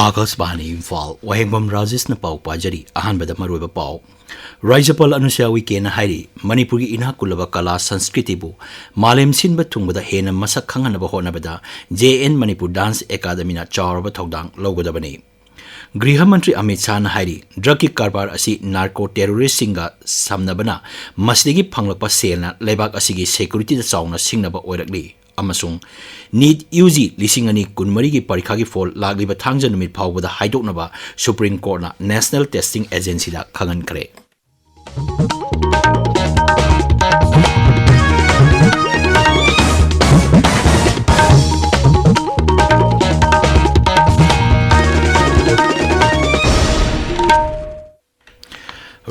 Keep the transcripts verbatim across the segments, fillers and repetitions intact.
ꯑꯥꯀꯥꯁꯕꯥꯅꯤ ꯏꯝꯐꯥꯜ, ꯋꯥꯍꯦꯡꯕꯝ ꯔꯥꯖꯦꯁꯅ ꯄꯥꯎ ꯄꯥꯖꯔꯤ꯫ ꯑꯍꯥꯟꯕꯗ ꯃꯔꯨꯑꯣꯏꯕ ꯄꯥꯎ꯫ ꯔꯥꯖ꯭ꯌꯄꯥꯜ ꯑꯅꯨꯁ꯭ꯌꯥ ꯎꯏꯀꯦꯅ ꯍꯥꯏꯔꯤ, ꯃꯅꯤꯄꯨꯔꯒꯤ ꯏꯅꯥꯛ ꯈꯨꯜꯂꯕ ꯀꯂꯥ ꯁꯪꯁꯀ꯭ꯔꯤꯇꯤꯕꯨ ꯃꯥꯂꯦꯝ ꯁꯤꯟꯕ ꯊꯨꯡꯕꯗ ꯍꯦꯟꯅ ꯃꯁꯛ ꯈꯪꯍꯟꯅꯕ ꯍꯣꯠꯅꯕꯗ ꯖꯦ ꯑꯦꯟ ꯃꯅꯤꯄꯨꯔ ꯗꯥꯟꯁ ꯑꯦꯀꯥꯗꯃꯤꯅ ꯆꯥꯎꯔꯕ ꯊꯧꯗꯥꯡ ꯂꯧꯒꯗꯕꯅꯤ꯫ ꯒ꯭ꯔꯤꯍ ꯃꯟꯇ꯭ꯔꯤ ꯑꯃꯤꯠ ꯁꯥꯍꯅ ꯍꯥꯏꯔꯤ, ꯗ꯭ꯔꯒꯀꯤ ꯀꯔꯕꯥꯔ ꯑꯁꯤ ꯅꯥꯔꯀꯣ ꯇꯦꯔꯣꯔꯤꯁꯁꯤꯡꯒ ꯁꯝꯅꯕꯅ ꯃꯁꯤꯗꯒꯤ ꯐꯪꯂꯛꯄ ꯁꯦꯜꯅ ꯂꯩꯕꯥꯛ ꯑꯁꯤꯒꯤ ꯁꯦꯀ꯭ꯌꯨꯔꯤꯇꯤꯗ ꯆꯥꯎꯅ ꯁꯤꯡꯅꯕ ꯑꯣꯏꯔꯛꯂꯤ꯫ ꯑꯃꯁꯨꯡ ꯅꯤꯠ ꯌꯨ ꯖꯤ ꯂꯤꯁꯤꯡ ꯑꯅꯤ ꯀꯨꯟꯃꯔꯤꯒꯤ ꯄꯔꯤꯈꯥꯒꯤ ꯐꯣꯜ ꯂꯥꯛꯂꯤꯕ ꯊꯥꯡꯖ ꯅꯨꯃꯤꯠ ꯐꯥꯎꯕꯗ ꯍꯥꯏꯗꯣꯛꯅꯕ ꯁꯨꯄ꯭ꯔꯤꯝ ꯀꯣꯔꯠꯅ ꯅꯦꯁꯅꯦꯜ ꯇꯦꯁꯇꯤꯡ ꯑꯦꯖꯦꯟꯁꯤꯗ ꯈꯪꯍꯟꯈ꯭ꯔꯦ꯫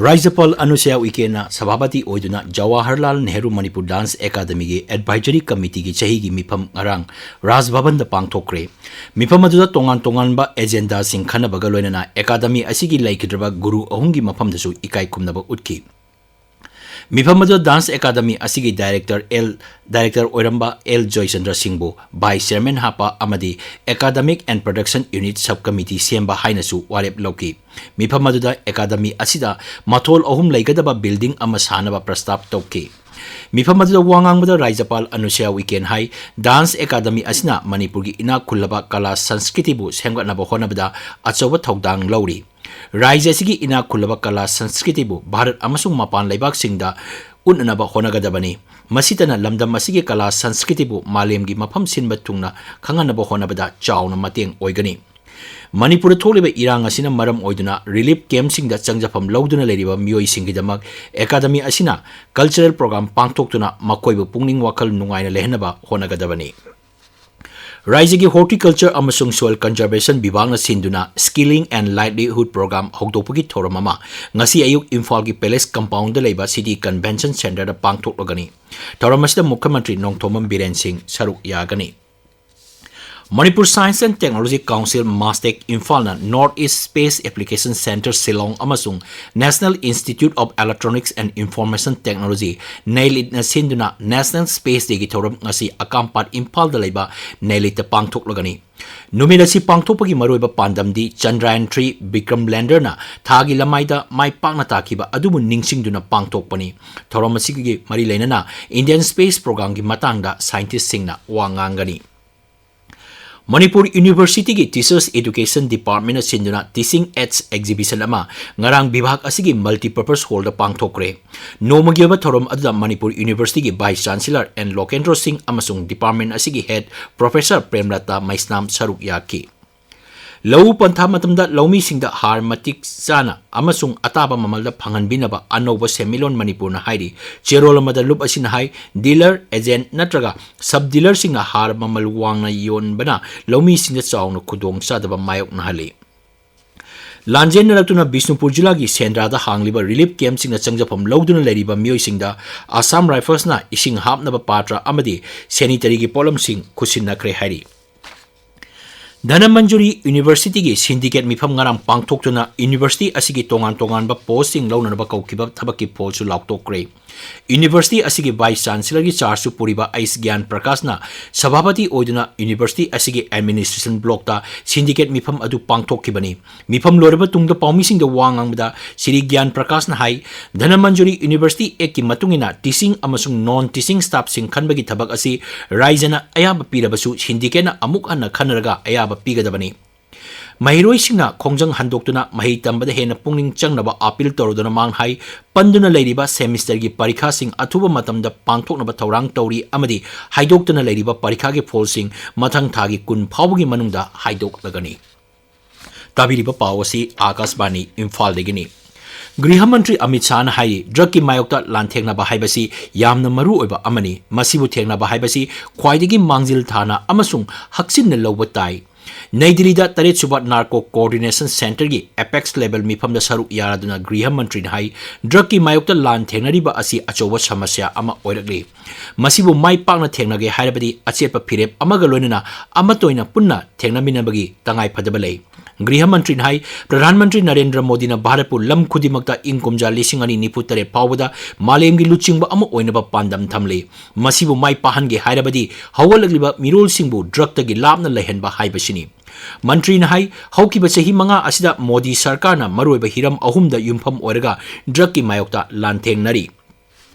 ꯔꯥꯖ꯭ꯌꯄꯥꯜ ꯑꯅꯨꯁ꯭ꯌꯥ ꯎꯏꯀꯦꯅ ꯁꯚꯥꯄꯇꯤ ꯑꯣꯏꯗꯨꯅ ꯖꯋꯥꯍꯔꯂꯥꯜ ꯅꯦꯍꯔꯨ ꯃꯅꯤꯄꯨꯔ ꯗꯥꯟꯁ ꯑꯦꯀꯥꯗꯃꯤꯒꯤ ꯑꯦꯗꯚꯥꯏꯖꯔꯤ ꯀꯃꯤꯇꯤꯒꯤ ꯆꯍꯤꯒꯤ ꯃꯤꯐꯝ ꯉꯔꯥꯡ ꯔꯥꯖ ꯚꯕꯟꯗ ꯄꯥꯡꯊꯣꯛꯈ꯭ꯔꯦ꯫ ꯃꯤꯐꯝ ꯑꯗꯨꯗ ꯇꯣꯉꯥꯟ ꯇꯣꯉꯥꯟꯕ ꯑꯦꯖꯦꯟꯗꯥꯁꯤꯡ ꯈꯟꯅꯕꯒ ꯂꯣꯏꯅꯅ ꯑꯦꯀꯥꯗꯃꯤ ꯑꯁꯤꯒꯤ ꯂꯩꯈꯤꯗ꯭ꯔꯕ ꯒꯨꯔꯨ ꯑꯍꯨꯝꯒꯤ ꯃꯐꯝꯗꯁꯨ ꯏꯀꯥꯏ ꯈꯨꯝꯅꯕ ꯎꯠꯈꯤ꯫ ꯃꯤꯐꯝ ꯑꯗꯨꯗ ꯗꯥꯟꯁ ꯑꯦꯀꯥꯗꯃꯤ ꯑꯁꯤꯒꯤ ꯗꯥꯏꯔꯦꯛꯇꯔ ꯑꯦꯜ, ꯗꯥꯏꯔꯦꯛꯇꯔ ꯑꯣꯏꯔꯝꯕ ꯑꯦꯜ ꯖꯣꯏꯆꯟꯗ꯭ꯔ ꯁꯤꯡꯕꯨ ꯚꯥꯏꯁ ꯆꯤꯌꯔꯃꯦꯟ ꯍꯥꯞꯄ ꯑꯃꯗꯤ Academic and Production Unit Sub Committee ꯁꯦꯝꯕ ꯍꯥꯏꯅꯁꯨ ꯋꯥꯔꯦꯞ ꯂꯧꯈꯤ꯫ ꯃꯤꯐꯝ ꯑꯗꯨꯗ ꯑꯦꯀꯥꯗꯃꯤ ꯑꯁꯤꯗ ꯃꯊꯣꯜ ꯑꯍꯨꯝ ꯂꯩꯒꯗꯕ ꯕꯤꯜꯗꯤꯡ ꯑꯃ ꯁꯥꯅꯕ ꯄ꯭ꯔꯁꯇꯥꯞ ꯇꯧꯈꯤ꯫ ꯃꯤꯐꯝ ꯑꯗꯨꯗ ꯋꯥ ꯉꯥꯡꯕꯗ ꯔꯥꯖ꯭ꯌꯄꯥꯜ ꯑꯅꯨꯁ꯭ꯌꯥ ꯎꯏꯀꯦꯟ ꯍꯥꯏ, ꯗꯥꯟꯁ ꯑꯦꯀꯥꯗꯃꯤ ꯑꯁꯤꯅ ꯃꯅꯤꯄꯨꯔꯒꯤ ꯏꯅꯥꯛ ꯈꯨꯜꯂꯕ ꯀꯂꯥ ꯁꯪꯁꯀ꯭ꯔꯤꯇꯤꯕꯨ ꯁꯦꯝꯒꯠꯅꯕ ꯍꯣꯠꯅꯕꯗ ꯑꯆꯧꯕ ꯊꯧꯗꯥꯡ ꯂꯧꯔꯤ꯫ ꯔꯥꯖ꯭ꯌ ꯑꯁꯤꯒꯤ ꯏꯅꯥꯛ ꯈꯨꯜꯂꯕ ꯀꯂꯥ ꯁꯪꯁꯀ꯭ꯔꯤꯇꯤꯕꯨ ꯚꯥꯔꯠ ꯑꯃꯁꯨꯡ ꯃꯄꯥꯟ ꯂꯩꯕꯥꯛꯁꯤꯡꯗ ꯎꯠꯅꯅꯕ ꯍꯣꯠꯅꯒꯗꯕꯅꯤ꯫ ꯃꯁꯤꯇꯅ ꯂꯝꯗꯝ ꯑꯁꯤꯒꯤ ꯀꯂꯥ ꯁꯪꯁꯀ꯭ꯔꯤꯇꯤꯕꯨ ꯃꯥꯂꯦꯝꯒꯤ ꯃꯐꯝ ꯁꯤꯟꯕ ꯊꯨꯡꯅ ꯈꯪꯍꯟꯅꯕ ꯍꯣꯠꯅꯕꯗ ꯆꯥꯎꯅ ꯃꯇꯦꯡ ꯑꯣꯏꯒꯅꯤ꯫ ꯃꯅꯤꯄꯨꯔꯗ ꯊꯣꯛꯂꯤꯕ ꯏꯔꯥꯡ ꯑꯁꯤꯅ ꯃꯔꯝ ꯑꯣꯏꯗꯨꯅ ꯔꯤꯂꯤꯐ ꯀꯦꯝꯞꯁꯤꯡꯗ ꯆꯪꯖꯐꯝ ꯂꯧꯗꯨꯅ ꯂꯩꯔꯤꯕ ꯃꯤꯑꯣꯏꯁꯤꯡꯒꯤꯗꯃꯛ ꯑꯦꯀꯥꯗꯃꯤ ꯑꯁꯤꯅ ꯀꯜꯆꯔꯦꯜ ꯄ꯭ꯔꯣꯒ꯭ꯔꯥꯝ ꯄꯥꯡꯊꯣꯛꯇꯨꯅ ꯃꯈꯣꯏꯕꯨ ꯄꯨꯛꯅꯤꯡ ꯋꯥꯈꯜ ꯅꯨꯡꯉꯥꯏꯅ ꯂꯩꯍꯟꯅꯕ ꯍꯣꯠꯅꯒꯗꯕꯅꯤ꯫ ꯔꯥꯖ꯭ꯌꯒꯤ ꯍꯣꯔꯇꯤꯀꯜꯆꯔ ꯑꯃꯁꯨꯡ ꯁꯣꯏꯜ ꯀꯟꯖꯔꯕꯦꯁꯟ ꯕꯤꯚꯥꯒꯅ ꯁꯤꯟꯗꯨꯅ Skilling and Livelihood Program ꯍꯧꯗꯣꯛꯄꯒꯤ ꯊꯧꯔꯝ ꯑꯃ ꯉꯁꯤ ꯑꯌꯨꯛ ꯏꯝꯐꯥꯜꯒꯤ ꯄꯦꯂꯦꯁ ꯀꯝꯄꯥꯎꯟꯗ ꯂꯩꯕ ꯁꯤꯇꯤ ꯀꯟꯚꯦꯟꯁꯟ ꯁꯦꯟꯇꯔꯗ ꯄꯥꯡꯊꯣꯛꯂꯒꯅꯤ꯫ ꯊꯧꯔꯝ ꯑꯁꯤꯗ ꯃꯨꯈ꯭ꯌꯃꯟꯇ꯭ꯔꯤ ꯅꯣꯡꯊꯣꯝꯕꯝ ꯕꯤꯔꯦꯟ ꯁꯤꯡ ꯁꯔꯨꯛ ꯌꯥꯒꯅꯤ꯫ Manipur Science and Technology Council, MASTEC, ꯏꯝꯐꯥꯜꯅ North East Space Application Centre Shillong ꯑꯃꯁꯨꯡ National Institute of Electronics and Information Technology, NEILITꯅ ꯁꯤꯟꯗꯨꯅ National Space Dayꯒꯤ ꯊꯧꯔꯝ ꯉꯁꯤ ꯑꯀꯥꯝꯄꯥꯠ ꯏꯝꯐꯥꯜꯗ ꯂꯩꯕ NEILITꯇ ꯄꯥꯡꯊꯣꯛꯂꯒꯅꯤ꯫ ꯅꯨꯃꯤꯠ ꯑꯁꯤ ꯄꯥꯡꯊꯣꯛꯄꯒꯤ ꯃꯔꯨꯑꯣꯏꯕ ꯄꯥꯟꯗꯝꯗꯤ Chandrayaan three Vikram Landerꯅ ꯊꯥꯒꯤ ꯂꯃꯥꯏꯗ ꯃꯥꯏ ꯄꯥꯛꯅ ꯇꯥꯈꯤꯕ ꯑꯗꯨꯕꯨ ꯅꯤꯡꯁꯤꯡꯗꯨꯅ ꯄꯥꯡꯊꯣꯛꯄꯅꯤ꯫ ꯊꯧꯔꯝ ꯑꯁꯤꯒꯤ ꯃꯔꯤ ꯂꯩꯅꯅ Indian Space Programꯒꯤ ꯃꯇꯥꯡꯗ scientistꯁꯤꯡꯅ ꯋꯥ ꯉꯥꯡꯒꯅꯤ꯫ ꯃꯅꯤꯄꯨꯔ ꯌꯨꯅꯤꯚꯔꯁꯤꯇꯤꯒꯤ Teachers Education Departmentꯅ ꯁꯤꯟꯗꯨꯅ Teaching Aids Exhibition ꯑꯃ ꯉꯔꯥꯡ ꯕꯤꯚꯥꯒ ꯑꯁꯤꯒꯤ Multipurpose Hallꯗ ꯄꯥꯡꯊꯣꯛꯈ꯭ꯔꯦ꯫ ꯅꯣꯡꯃꯒꯤ ꯑꯣꯏꯕ ꯊꯧꯔꯝ ꯑꯗꯨꯗ ꯃꯅꯤꯄꯨꯔ ꯌꯨꯅꯤꯚꯔꯁꯤꯇꯤꯒꯤ Vice Chancellor N ꯂꯣꯀꯦꯟꯗ꯭ꯔꯣ ꯁꯤꯡ ꯑꯃꯁꯨꯡ department ꯑꯁꯤꯒꯤ head Professor ꯄ꯭ꯔꯦꯝꯂꯇꯥ ꯃꯩꯁꯅꯥꯝ ꯁꯔꯨꯛ ꯌꯥꯈꯤ꯫ ꯂꯧꯎ ꯄꯟꯊꯥ ꯃꯇꯝꯗ ꯂꯧꯃꯤꯁꯤꯡꯗ ꯍꯥꯔ ꯃꯇꯤꯛ ꯆꯥꯅ ꯑꯃꯁꯨꯡ ꯑꯇꯥꯕ ꯃꯃꯜꯗ ꯐꯪꯍꯟꯕꯤꯅꯕ ꯑꯅꯧꯕ ꯁꯦꯟꯃꯤꯠꯂꯣꯟ ꯃꯅꯤꯄꯨꯔꯅ ꯍꯥꯏꯔꯤ꯫ ꯆꯦꯔꯣꯜ ꯑꯃꯗ ꯂꯨꯞ ꯑꯁꯤꯅ ꯍꯥꯏ, dealer, agent ꯅꯠꯇ꯭ꯔꯒ sub dealerꯁꯤꯡꯅ ꯍꯥꯔ ꯃꯃꯜ ꯋꯥꯡꯅ ꯌꯣꯟꯕꯅ ꯂꯧꯃꯤꯁꯤꯡꯗ ꯆꯥꯎꯅ ꯈꯨꯗꯣꯡꯆꯥꯗꯕ ꯃꯥꯌꯣꯛꯅꯍꯜꯂꯤ꯫ ꯂꯥꯟꯖꯦꯟꯅꯔꯛꯇꯨꯅ ꯕꯤꯁꯅꯨꯄꯨꯔ ꯖꯤꯂꯥꯒꯤ ꯁꯦꯟꯗ꯭ꯔꯥꯗ ꯍꯥꯡꯂꯤꯕ relief campꯁꯤꯡꯗ ꯆꯪꯖꯐꯝ ꯂꯧꯗꯨꯅ ꯂꯩꯔꯤꯕ ꯃꯤꯑꯣꯏꯁꯤꯡꯗ Assam Riflesꯅ ꯏꯁꯤꯡ ꯍꯥꯞꯅꯕ ꯄꯥꯇ꯭ꯔ ꯑꯃꯗꯤ sanitaryꯒꯤ ꯄꯣꯠꯂꯝꯁꯤꯡ ꯈꯨꯠꯁꯤꯟꯅꯈ꯭ꯔꯦ ꯍꯥꯏꯔꯤ꯫ ꯙꯅꯃꯟꯖꯨꯔꯤ ꯌꯨꯅꯤꯚꯔꯁꯤꯇꯤꯒꯤ syndicate ꯃꯤꯐꯝ ꯉꯔꯥꯡ ꯄꯥꯡꯊꯣꯛꯇꯨꯅ ꯌꯨꯅꯤꯚꯔꯁꯤꯇꯤ ꯑꯁꯤꯒꯤ ꯇꯣꯉꯥꯟ ꯇꯣꯉꯥꯟꯕ postꯁꯤꯡ ꯂꯧꯅꯅꯕ ꯀꯧꯈꯤꯕ ꯊꯕꯛꯀꯤ ꯐꯣꯜꯁꯨ ꯂꯥꯎꯊꯣꯛꯈ꯭ꯔꯦ꯫ ꯌꯨꯅꯤꯚꯔꯁꯤꯇꯤ ꯑꯁꯤꯒꯤ Vice Chancellorꯒꯤ chargeꯁꯨ ꯄꯨꯔꯤꯕ ꯑꯩꯆ ꯒ꯭ꯌꯥꯟ ꯄ꯭ꯔꯀꯥꯁꯅ ꯁꯚꯥꯄꯇꯤ ꯑꯣꯏꯗꯨꯅ ꯌꯨꯅꯤꯚꯔꯁꯤꯇꯤ ꯑꯁꯤꯒꯤ administration blockꯇ syndicate ꯃꯤꯐꯝ ꯑꯗꯨ ꯄꯥꯡꯊꯣꯛꯈꯤꯕꯅꯤ꯫ ꯃꯤꯐꯝ ꯂꯣꯏꯔꯕ ꯇꯨꯡꯗ ꯄꯥꯎꯃꯤꯁꯤꯡꯗ ꯋꯥ ꯉꯥꯡꯕꯗ ꯁ꯭ꯔꯤ ꯒ꯭ꯌꯥꯟ ꯄ꯭ꯔꯀꯥꯁꯅ ꯍꯥꯏ, ꯙꯅꯃꯟꯖꯨꯔꯤ ꯌꯨꯅꯤꯚꯔꯁꯤꯇꯤ Actꯀꯤ ꯃꯇꯨꯡ ꯏꯟꯅ teaching ꯑꯃꯁꯨꯡ non teaching staffꯁꯤꯡ ꯈꯟꯕꯒꯤ ꯊꯕꯛ ꯑꯁꯤ ꯔꯥꯏꯖꯅ ꯑꯌꯥꯕ ꯄꯤꯔꯕꯁꯨ syndicateꯅ ꯑꯃꯨꯛ ꯍꯟꯅ ꯈꯟꯅꯔꯒ ꯑꯌꯥꯕ ꯄꯤꯒꯗꯕꯅꯤ꯫ ꯃꯍꯩꯔꯣꯏꯁꯤꯡꯅ ꯈꯣꯡꯖꯪ ꯍꯟꯗꯣꯛꯇꯨꯅ ꯃꯍꯩ ꯇꯝꯕꯗ ꯍꯦꯟꯅ ꯄꯨꯛꯅꯤꯡ ꯆꯪꯅꯕ appeal ꯇꯧꯔꯗꯨꯅ ꯃꯥꯡ ꯍꯥꯏ, ꯄꯟꯗꯨꯅ ꯂꯩꯔꯤꯕ semesterꯒꯤ ꯄꯔꯤꯈꯥꯁꯤꯡ ꯑꯊꯨꯕ ꯃꯇꯝꯗ ꯄꯥꯡꯊꯣꯛꯅꯕ ꯊꯧꯔꯥꯡ ꯇꯧꯔꯤ ꯑꯃꯗꯤ ꯍꯥꯏꯗꯣꯛꯇꯨꯅ ꯂꯩꯔꯤꯕ ꯄꯔꯤꯈꯥꯒꯤ ꯐꯣꯜꯁꯤꯡ ꯃꯊꯪ ꯊꯥꯒꯤ ꯀꯨꯟ ꯐꯥꯎꯕꯒꯤ ꯃꯅꯨꯡꯗ ꯍꯥꯏꯗꯣꯛꯂꯒꯅꯤ꯫ ꯇꯥꯕꯤꯔꯤꯕ ꯄꯥꯎ ꯑꯁꯤ ꯑꯥꯀꯥꯁꯕꯥꯅꯤ ꯏꯝꯐꯥꯜꯗꯒꯤꯅꯤ꯫ ꯒ꯭ꯔꯤꯍ ꯃꯟꯇ꯭ꯔꯤ ꯑꯃꯤꯠ ꯁꯥꯍꯅ ꯍꯥꯏꯔꯤ, drugꯀꯤ ꯃꯥꯌꯣꯛꯇ ꯂꯥꯟꯊꯦꯡꯅꯕ ꯍꯥꯏꯕꯁꯤ ꯌꯥꯝꯅ ꯃꯔꯨ ꯑꯣꯏꯕ ꯑꯃꯅꯤ꯫ ꯃꯁꯤꯕꯨ ꯊꯦꯡꯅꯕ ꯍꯥꯏꯕꯁꯤ ꯈ꯭ꯋꯥꯏꯗꯒꯤ ꯃꯥꯡꯖꯤꯜ ꯊꯥꯅ ꯑꯃꯁꯨꯡ ꯍꯛꯆꯤꯟꯅ ꯂꯧꯕ ꯇꯥꯏ꯫ ꯅꯩ ꯗꯤꯜꯂꯤꯗ ꯇꯔꯦꯠ ꯁꯨꯕ ꯅꯥꯔꯀꯣ ꯀꯣꯑꯣꯔꯗꯤꯅꯦꯁꯟ ꯁꯦꯟꯇꯔꯒꯤ ꯑꯦꯄꯦꯛꯁ ꯂꯦꯚꯦꯜ ꯃꯤꯐꯝꯗ ꯁꯔꯨꯛ ꯌꯥꯔꯗꯨꯅ ꯒ꯭ꯔꯤꯍ ꯃꯟꯇ꯭ꯔꯤꯅ ꯍꯥꯏ, ꯗ꯭ꯔꯒꯀꯤ ꯃꯥꯌꯣꯛꯇ ꯂꯥꯟ ꯊꯦꯡꯅꯔꯤꯕ ꯑꯁꯤ ꯑꯆꯧꯕ ꯁꯃꯁ꯭ꯌꯥ ꯑꯃ ꯑꯣꯏꯔꯛꯂꯤ꯫ ꯃꯁꯤꯕꯨ ꯃꯥꯏ ꯄꯥꯛꯅ ꯊꯦꯡꯅꯒꯦ ꯍꯥꯏꯔꯕꯗꯤ ꯑꯆꯦꯠꯄ ꯐꯤꯔꯦꯞ ꯑꯃꯒ ꯂꯣꯏꯅꯅ ꯑꯃꯠꯇ ꯑꯣꯏꯅ ꯄꯨꯟꯅ ꯊꯦꯡꯅꯃꯤꯟꯅꯕꯒꯤ ꯇꯉꯥꯏ ꯐꯗꯕ ꯂꯩ꯫ ꯒ꯭ꯔꯤꯍ ꯃꯟꯇ꯭ꯔꯤꯅ ꯍꯥꯏ, ꯄ꯭ꯔꯙꯥꯟ ꯃꯟꯇ꯭ꯔꯤ ꯅꯔꯦꯟꯗ꯭ꯔ ꯃꯣꯗꯤꯅ ꯚꯥꯔꯠꯄꯨ ꯂꯝ ꯈꯨꯗꯤꯡꯃꯛꯇ ꯏꯪ ꯀꯨꯝꯖꯥ ꯂꯤꯁꯤꯡ ꯑꯅꯤ ꯅꯤꯐꯨ ꯇꯔꯦꯠ ꯐꯥꯎꯕꯗ ꯃꯥꯂꯦꯝꯒꯤ ꯂꯨꯆꯤꯡꯕ ꯑꯃ ꯑꯣꯏꯅꯕ ꯄꯥꯟꯗꯝ ꯊꯝꯂꯤ꯫ ꯃꯁꯤꯕꯨ ꯃꯥꯏ ꯄꯥꯛꯍꯟꯒꯦ ꯍꯥꯏꯔꯕꯗꯤ ꯍꯧꯒꯠꯂꯛꯂꯤꯕ ꯃꯤꯔꯣꯜꯁꯤꯡꯕꯨ ꯗ꯭ꯔꯒꯇꯒꯤ ꯂꯥꯞꯅ ꯂꯩꯍꯟꯕ ꯍꯥꯏꯕꯁꯤꯅꯤ꯫ ꯃꯟꯇ꯭ꯔꯤꯅ ꯍꯥꯏ, ꯍꯧꯈꯤꯕ ꯆꯍꯤ ꯃꯉꯥ ꯑꯁꯤꯗ ꯃꯣꯗꯤ ꯁꯔꯀꯥꯔꯅ ꯃꯔꯨꯑꯣꯏꯕ ꯍꯤꯔꯝ ꯑꯍꯨꯝꯗ ꯌꯨꯝꯐꯝ ꯑꯣꯏꯔꯒ ꯗ꯭ꯔꯒꯀꯤ ꯃꯥꯌꯣꯛꯇ ꯂꯥꯟꯊꯦꯡꯅꯔꯤ꯫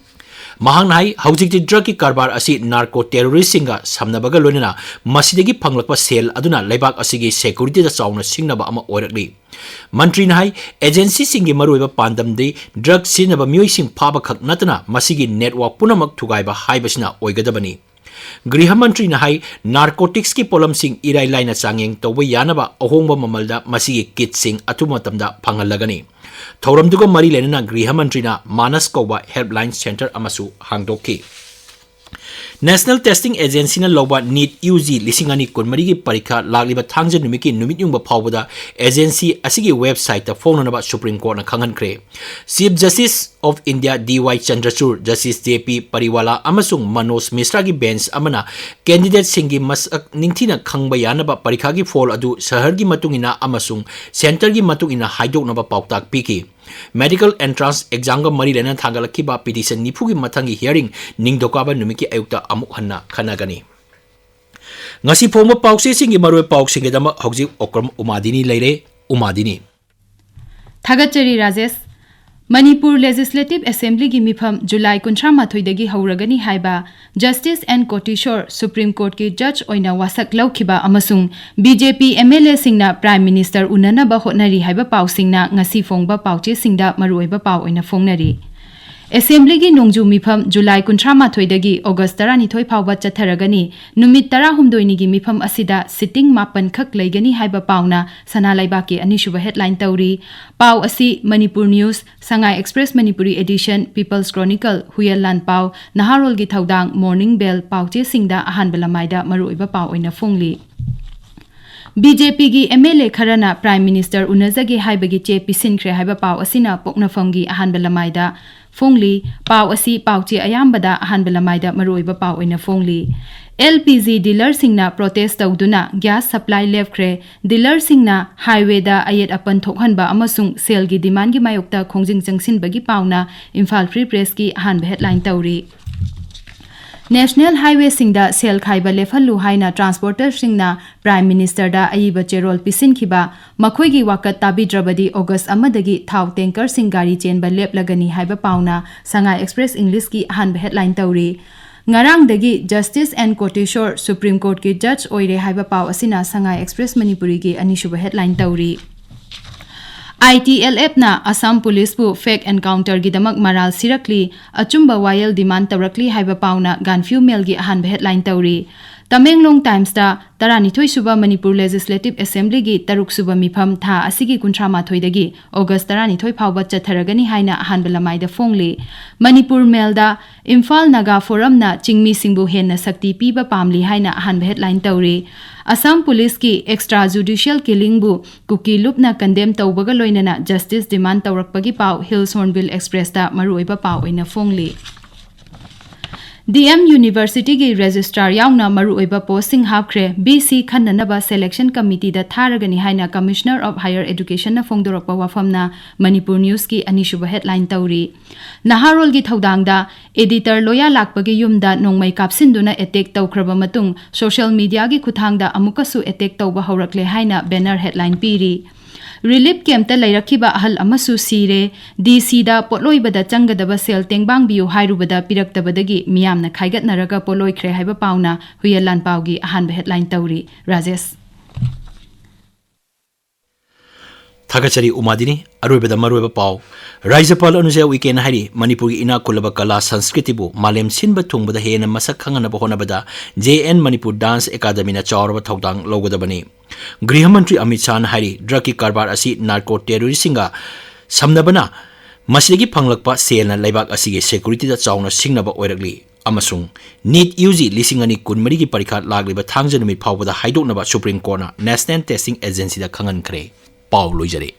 ꯃꯍꯥꯛꯅ ꯍꯥꯏ, ꯍꯧꯖꯤꯛꯇꯤ ꯗ꯭ꯔꯒꯀꯤ ꯀꯔꯕꯥꯔ ꯑꯁꯤ ꯅꯥꯔꯀꯣ ꯇꯦꯔꯣꯔꯤꯁꯁꯤꯡꯒ ꯁꯝꯅꯕꯒ ꯂꯣꯏꯅꯅ ꯃꯁꯤꯗꯒꯤ ꯐꯪꯂꯛꯄ ꯁꯦꯜ ꯑꯗꯨꯅ ꯂꯩꯕꯥꯛ ꯑꯁꯤꯒꯤ ꯁꯦꯀ꯭ꯌꯨꯔꯤꯇꯤꯗ ꯆꯥꯎꯅ ꯁꯤꯡꯅꯕ ꯑꯃ ꯑꯣꯏꯔꯛꯂꯤ꯫ ꯃꯟꯇ꯭ꯔꯤꯅ ꯍꯥꯏ, ꯑꯦꯖꯦꯟꯁꯤꯁꯤꯡꯒꯤ ꯃꯔꯨꯑꯣꯏꯕ ꯄꯥꯟꯗꯝꯗꯤ ꯗ꯭ꯔꯒ ꯁꯤꯖꯤꯟꯅꯕ ꯃꯤꯑꯣꯏꯁꯤꯡ ꯐꯥꯕ ꯈꯛ ꯅꯠꯇꯅ ꯃꯁꯤꯒꯤ ꯅꯦꯠꯋꯥꯔꯛ ꯄꯨꯝꯅꯃꯛ ꯊꯨꯒꯥꯏꯕ ꯍꯥꯏꯕꯁꯤꯅ ꯑꯣꯏꯒꯗꯕꯅꯤ꯫ ꯒ꯭ꯔꯤꯍ ꯃꯟꯇ꯭ꯔꯤꯅ ꯍꯥꯏ, ꯅꯥꯔꯀꯣꯇꯤꯛꯁꯀꯤ ꯄꯣꯠꯂꯝꯁꯤꯡ ꯏꯔꯥꯏ ꯂꯥꯏꯅ ꯆꯥꯡꯌꯦꯡ ꯇꯧꯕ ꯌꯥꯅꯕ ꯑꯍꯣꯡꯕ ꯃꯃꯜꯗ ꯃꯁꯤꯒꯤ ꯀꯤꯠꯁꯤꯡ ꯑꯊꯨꯕ ꯃꯇꯝꯗ ꯐꯪꯍꯜꯂꯒꯅꯤ꯫ ꯊꯧꯔꯝꯗꯨꯒ ꯃꯔꯤ ꯂꯩꯅꯅ ꯒ꯭ꯔꯤꯍ ꯃꯟꯇ꯭ꯔꯤꯅ ꯃꯥꯅꯁ ꯀꯧꯕ ꯍꯦꯜꯞꯂꯥꯏꯟ ꯁꯦꯟꯇꯔ ꯑꯃꯁꯨ ꯍꯥꯡꯗꯣꯛꯈꯤ꯫ ꯅꯦꯁꯅꯦꯜ ꯇꯦꯁꯇꯤꯡ ꯑꯦꯖꯦꯟꯁꯤꯅ ꯂꯧꯕ ꯅꯤꯠ ꯌꯨ ꯖꯤ ꯂꯤꯁꯤꯡ ꯑꯅꯤ ꯀꯨꯟꯃꯔꯤꯒꯤ ꯄꯔꯤꯈꯥ ꯂꯥꯛꯂꯤꯕ ꯊꯥꯡꯖ ꯅꯨꯃꯤꯠꯀꯤ ꯅꯨꯃꯤꯠ ꯌꯨꯡꯕ ꯐꯥꯎꯕꯗ ꯑꯦꯖꯦꯟꯁꯤ ꯑꯁꯤꯒꯤ ꯋꯦꯕꯁꯥꯏꯠꯇ ꯐꯣꯡꯅꯅꯕ ꯁꯨꯄ꯭ꯔꯤꯝ ꯀꯣꯔꯠꯅ ꯈꯪꯍꯟꯈ꯭ꯔꯦ꯫ Chief justice of India D Y Chandrachud, justice J P Pardiwala ꯑꯃꯁꯨꯡ ꯃꯅꯣꯖ ꯃꯤꯁ꯭ꯔꯥꯒꯤ ꯕꯦꯟꯆ ꯑꯃꯅ ꯀꯦꯟꯗꯤꯗꯦꯠꯁꯤꯡꯒꯤ ꯃꯁꯛ ꯅꯤꯡꯊꯤꯅ ꯈꯪꯕ ꯌꯥꯅꯕ ꯄꯔꯤꯈꯥꯒꯤ ꯐꯣꯜ ꯑꯗꯨ ꯁꯍꯔꯒꯤ ꯃꯇꯨꯡ ꯏꯟꯅ ꯑꯃꯁꯨꯡ ꯁꯦꯟꯇꯔꯒꯤ ꯃꯇꯨꯡ ꯏꯟꯅ ꯍꯥꯏꯗꯣꯛꯅꯕ ꯄꯥꯎꯇꯥꯛ ꯄꯤꯈꯤ꯫ ꯃꯦꯗꯤꯀꯦꯜ ꯑꯦꯟꯇ꯭ꯔꯥꯟꯁ ꯑꯦꯛꯖꯥꯝꯒ ꯃꯔꯤ ꯂꯩꯅꯅ ꯊꯥꯡꯒꯠꯂꯛꯈꯤꯕ ꯄꯤꯇꯤꯁꯟ ꯅꯤꯐꯨꯒꯤ ꯃꯊꯪꯒꯤ ꯍꯤꯌꯔꯤꯡ ꯅꯤꯡꯊꯧꯀꯥꯕ ꯅꯨꯃꯤꯠꯀꯤ ꯑꯌꯨꯛꯇ ꯑꯃꯨꯛ ꯍꯟꯅ ꯈꯟꯅꯒꯅꯤ꯫ ꯉꯁꯤ ꯐꯣꯡꯕ ꯄꯥꯎꯆꯦꯁꯤꯡꯒꯤ ꯃꯔꯨꯑꯣꯏꯕ ꯄꯥꯎꯁꯤꯡꯒꯤꯗꯃꯛ ꯍꯧꯖꯤꯛ ꯑꯣꯀ꯭ꯔꯝ ꯎꯃꯥꯗꯤꯅꯤ ꯂꯩꯔꯦ꯫ ꯎꯃꯥꯗꯤꯅꯤ꯫ ꯊꯥꯒꯠꯆꯔꯤ ꯔꯥꯖꯦꯁ꯫ ꯃꯅꯤꯄꯨꯔ ꯂꯦꯖꯤꯁꯂꯦꯇꯤꯚ ꯑꯦꯁꯦꯝꯕ꯭ꯂꯤꯒꯤ ꯃꯤꯐꯝ ꯖꯨꯂꯥꯏ ꯀꯨꯟꯊ꯭ꯔꯥ ꯃꯥꯊꯣꯏꯗꯒꯤ ꯍꯧꯔꯒꯅꯤ ꯍꯥꯏꯕ ꯖꯁꯇꯤꯁ ꯑꯦꯟ ꯀꯣꯇꯤꯁꯣꯔ ꯁꯨꯄ꯭ꯔꯤꯝ ꯀꯣꯔꯠꯀꯤ ꯖꯖ ꯑꯣꯏꯅ ꯋꯥꯁꯛ ꯂꯧꯈꯤꯕ ꯑꯃꯁꯨꯡ B J P M L ꯑꯦꯁꯤꯡꯅ ꯄ꯭ꯔꯥꯏꯝ ꯃꯤꯅꯤꯁꯇꯔ ꯎꯅꯅꯕ ꯍꯣꯠꯅꯔꯤ ꯍꯥꯏꯕ ꯄꯥꯎꯁꯤꯡꯅ ꯉꯁꯤ ꯐꯣꯡꯕ ꯄꯥꯎꯆꯦꯁꯤꯡꯗ ꯃꯔꯨꯑꯣꯏꯕ ꯄꯥꯎ ꯑꯣꯏꯅ ꯐꯣꯡꯅꯔꯤ꯫ ꯑꯦꯁꯦꯝꯕ꯭ꯂꯤꯒꯤ ꯅꯣꯡꯖꯨ ꯃꯤꯐꯝ ꯖꯨꯂꯥꯏ ꯀꯨꯟꯊ꯭ꯔꯥ ꯃꯥꯊꯣꯏꯗꯒꯤ ꯑꯣꯒꯁ ꯇꯔꯥꯅꯤꯊꯣꯏ ꯐꯥꯎꯕ ꯆꯠꯊꯔꯒꯅꯤ꯫ ꯅꯨꯃꯤꯠ ꯇꯔꯥꯍꯨꯝꯗꯣꯏꯅꯤꯒꯤ ꯃꯤꯐꯝ ꯑꯁꯤꯗ ꯁꯤꯇꯤꯡ ꯃꯥꯄꯟ ꯈꯛ ꯂꯩꯒꯅꯤ ꯍꯥꯏꯕ ꯄꯥꯎꯅ ꯁꯅꯥ ꯂꯩꯕꯥꯛꯀꯤ ꯑꯅꯤꯁꯨꯕ ꯍꯦꯗꯂꯥꯏꯟ ꯇꯧꯔꯤ꯫ ꯄꯥꯎ ꯑꯁꯤ ꯃꯅꯤꯄꯨꯔ ꯅ꯭ꯌꯨꯁ, ꯁꯉꯥꯏ express Manipuri Edison, peoples chronicle, ꯍꯨꯌꯦꯜ ꯂꯥꯟꯄꯥꯎ, ꯅꯍꯥꯔꯣꯜꯒꯤ ꯊꯧꯗꯥꯡ, ꯃꯣꯔꯅꯤꯡ ꯕꯦꯜ ꯄꯥꯎꯆꯦꯁꯤꯡꯗ ꯑꯍꯥꯟꯕ ꯂꯃꯥꯏꯗ ꯃꯔꯨꯑꯣꯏꯕ ꯄꯥꯎ ꯑꯣꯏꯅ ꯐꯣꯡꯂꯤ꯫ ꯕꯤ ꯖꯦ ꯄꯤꯒꯤ ꯑꯦꯝ ꯑꯦꯜ ꯑꯦ ꯈꯔꯅ Prime Minister ꯎꯅꯖꯒꯦ ꯍꯥꯏꯕꯒꯤ ꯆꯦ ꯄꯤꯁꯤꯟꯈ꯭ꯔꯦ ꯍꯥꯏꯕ ꯄꯥꯎ ꯑꯁꯤꯅ ꯄꯣꯛꯅꯐꯝꯒꯤ ꯑꯍꯥꯟꯕ ꯂꯃꯥꯏꯗ ꯐꯣꯡꯂꯤ꯫ ꯄꯥꯎ ꯑꯁꯤ ꯄꯥꯎꯆꯦ ꯑꯌꯥꯝꯕꯗ ꯑꯍꯥꯟꯕ ꯂꯃꯥꯏꯗ ꯃꯔꯨꯑꯣꯏꯕ ꯄꯥꯎ ꯑꯣꯏꯅ ꯐꯣꯡꯂꯤ꯫ L P G dealerꯁꯤꯡꯅ protest ꯇꯧꯗꯨꯅ gas supply ꯂꯦꯞꯈ꯭ꯔꯦ꯫ Dealerꯁꯤꯡꯅ highwayꯗ ꯑꯌꯦꯠ ꯑꯄꯟ ꯊꯣꯛꯍꯟꯕ ꯑꯃꯁꯨꯡ ꯁꯦꯜꯒꯤ demandꯒꯤ ꯃꯥꯌꯣꯛꯇ ꯈꯣꯡꯖꯪ ꯆꯪꯁꯤꯟꯕꯒꯤ ꯄꯥꯎꯅ Imphal Free Pressꯀꯤ ꯑꯍꯥꯟꯕ headline ꯇꯧꯔꯤ꯫ National highwayꯁꯤꯡꯗ ꯁꯦꯜ ꯈꯥꯏꯕ ꯂꯦꯞꯍꯜꯂꯨ ꯍꯥꯏꯅ transporterꯁꯤꯡꯅ Prime Ministerꯗ ꯑꯏꯕ ꯆꯦꯔꯣꯜ ꯄꯤꯁꯤꯟꯈꯤꯕ, ꯃꯈꯣꯏꯒꯤ ꯋꯥꯀꯠ ꯇꯥꯕꯤꯗ꯭ꯔꯕꯗꯤ August ꯑꯃꯗꯒꯤ ꯊꯥꯎ tankerꯁꯤꯡ ꯒꯥꯔꯤ ꯆꯦꯟꯕ ꯂꯦꯞꯂꯒꯅꯤ ꯍꯥꯏꯕ ꯄꯥꯎꯅ Sangai Express Englishꯀꯤ ꯑꯍꯥꯟꯕ headline ꯇꯧꯔꯤ꯫ ꯉꯔꯥꯡꯗꯒꯤ Justice N Koteshwar Supreme Courtꯀꯤ judge ꯑꯣꯏꯔꯦ ꯍꯥꯏꯕ ꯄꯥꯎ ꯑꯁꯤꯅ Sangai Express Manipuriꯒꯤ ꯑꯅꯤꯁꯨꯕ headline ꯇꯧꯔꯤ꯫ I T L Fꯅ Assam Policeꯄꯨ fake encounterꯒꯤꯗꯃꯛ ꯃꯔꯥꯜ ꯁꯤꯔꯛꯂꯤ, ꯑꯆꯨꯝꯕ ꯋꯥꯌꯦꯜ demand ꯇꯧꯔꯛꯂꯤ ꯍꯥꯏꯕ ꯄꯥꯎꯅ Gaanphiu Mailꯒꯤ ꯑꯍꯥꯟꯕ headline ꯇꯧꯔꯤ꯫ Tamenglong Timesꯇ ꯇꯔꯥꯅꯤꯊꯣꯏ ꯁꯨꯕ Manipur Legislative Assemblyꯒꯤ ꯇꯔꯨꯛ ꯁꯨꯕ ꯃꯤꯐꯝ ꯊꯥ ꯑꯁꯤꯒꯤ ꯀꯨꯟꯊ꯭ꯔꯥ ꯃꯥꯊꯣꯏꯗꯒꯤ August ꯇꯔꯥꯅꯤꯊꯣꯏ ꯐꯥꯎꯕ ꯆꯠꯊꯔꯒꯅꯤ ꯍꯥꯏꯅ ꯑꯍꯥꯟꯕ ꯂꯃꯥꯏꯗ ꯐꯣꯡꯂꯤ꯫ Manipur Mailꯗ Imphal Naga Forumꯅ ꯆꯤꯡꯃꯤꯁꯤꯡꯕꯨ ꯍꯦꯟꯅ ꯁꯛꯇꯤ ꯄꯤꯕ ꯄꯥꯝꯂꯤ ꯍꯥꯏꯅ ꯑꯍꯥꯟꯕ headline ꯇꯧꯔꯤ꯫ Assam Policeꯀꯤ extra judicial killingꯕꯨ ꯀꯨꯀꯤ ꯂꯨꯞꯅ condemn ꯇꯧꯕꯒ ꯂꯣꯏꯅꯅ justice demand ꯇꯧꯔꯛꯄꯒꯤ ꯄꯥꯎ Hills Hornbill Expressꯇ ꯃꯔꯨꯑꯣꯏꯕ ꯄꯥꯎ ꯑꯣꯏꯅ ꯐꯣꯡꯂꯤ꯫ D M Universityꯒꯤ registrar ꯌꯥꯎꯅ ꯃꯔꯨꯑꯣꯏꯕ postꯁꯤꯡ ꯍꯥꯞꯈ꯭ꯔꯦ꯫ B C ꯈꯟꯅꯅꯕ selection committeeꯗ ꯊꯥꯔꯒꯅꯤ ꯍꯥꯏꯅ Commissioner of Higher Educationꯅ ꯐꯣꯡꯗꯣꯔꯛꯄ ꯋꯥꯐꯝꯅ Manipur Newsꯀꯤ ꯑꯅꯤꯁꯨꯕ headline ꯇꯧꯔꯤ꯫ ꯅꯍꯥꯔꯣꯜꯒꯤ ꯊꯧꯗꯥꯡꯗ editor ꯂꯣꯌꯥ ꯂꯥꯛꯄꯒꯤ ꯌꯨꯝꯗ ꯅꯣꯡꯃꯩ ꯀꯥꯞꯁꯤꯟꯗꯨꯅ attack ꯇꯧꯈ꯭ꯔꯕ ꯃꯇꯨꯡ social mediaꯒꯤ ꯈꯨꯠꯊꯥꯡꯗ ꯑꯃꯨꯛꯀꯁꯨ attack ꯇꯧꯕ ꯍꯧꯔꯛꯂꯦ ꯍꯥꯏꯅ banner headline ꯄꯤꯔꯤ꯫ Relief campꯇ ꯂꯩꯔꯛꯈꯤꯕ ꯑꯍꯜ ꯑꯃꯁꯨ ꯁꯤꯔꯦ꯫ D Cꯗ ꯄꯣꯠꯂꯣꯏꯕꯗ ꯆꯪꯒꯗꯕ ꯁꯦꯜ ꯇꯦꯡꯕꯥꯡꯕꯤꯌꯨ ꯍꯥꯏꯔꯨꯕꯗ ꯄꯤꯔꯛꯇꯕꯗꯒꯤ ꯃꯤꯌꯥꯝꯅ ꯈꯥꯏꯒꯠꯅꯔꯒ ꯄꯣꯠꯂꯣꯏꯈ꯭ꯔꯦ ꯍꯥꯏꯕ ꯄꯥꯎꯅ ꯍꯨꯌꯦꯟ ꯂꯥꯟꯄꯥꯎꯒꯤ ꯑꯍꯥꯟꯕ headline ꯇꯧꯔꯤ꯫ ꯔꯥꯖꯦꯁ꯫ ꯊꯥꯒꯠꯆꯔꯤ ꯎꯃꯥꯗꯤꯅꯤ꯫ ꯑꯔꯣꯏꯕꯗ ꯃꯔꯨꯑꯣꯏꯕ ꯄꯥꯎ꯫ ꯔꯥꯖ꯭ꯌꯄꯥꯜ ꯑꯅꯨꯁꯨꯏꯌꯥ ꯎꯏꯀꯦꯅ ꯍꯥꯏꯔꯤ, ꯃꯅꯤꯄꯨꯔꯒꯤ ꯏꯅꯥꯛ ꯈꯨꯜꯂꯕ ꯀꯂꯥ ꯁꯪꯁꯀ꯭ꯔꯤꯇꯤꯕꯨ ꯃꯥꯂꯦꯝ ꯁꯤꯟꯕ ꯊꯨꯡꯕꯗ ꯍꯦꯟꯅ ꯃꯁꯛ ꯈꯪꯍꯟꯅꯕ ꯍꯣꯠꯅꯕꯗ J N Manipur Dance Academyꯅ ꯆꯥꯎꯔꯕ ꯊꯧꯗꯥꯡ ꯂꯧꯒꯗꯕꯅꯤ꯫ ꯒ꯭ꯔꯤꯍ ꯃꯟꯇ꯭ꯔꯤ ꯑꯃꯤꯠ ꯁꯥꯍꯅ ꯍꯥꯏꯔꯤ, drugꯀꯤ ꯀꯔꯕꯥꯔ ꯑꯁꯤ narco terroristꯁꯤꯡꯒ ꯁꯝꯅꯕꯅ ꯃꯁꯤꯗꯒꯤ ꯐꯪꯂꯛꯄ ꯁꯦꯜꯅ ꯂꯩꯕꯥꯛ ꯑꯁꯤꯒꯤ securityꯗ ꯆꯥꯎꯅ ꯁꯤꯡꯅꯕ ꯑꯣꯏꯔꯛꯂꯤ꯫ ꯑꯃꯁꯨꯡ ꯅꯤꯠ ꯌꯨ ꯖꯤ ꯂꯤꯁꯤꯡ ꯑꯅꯤ ꯀꯨꯟꯃꯔꯤꯒꯤ ꯄꯔꯤꯈꯥ ꯂꯥꯛꯂꯤꯕ ꯊꯥꯡꯖ ꯅꯨꯃꯤꯠ ꯐꯥꯎꯕꯗ ꯍꯥꯏꯗꯣꯛꯅꯕ ꯁꯨꯄ꯭ꯔꯤꯝ ꯀꯣꯔꯠꯅ ꯅꯦꯁꯅꯦꯜ ꯇꯦꯁꯇꯤꯡ ꯑꯦꯖꯦꯟꯁꯤꯗ ꯈꯪꯍꯟꯈ꯭ꯔꯦ꯫ ꯄꯥꯎ ꯂꯣꯏꯖꯔꯦ꯫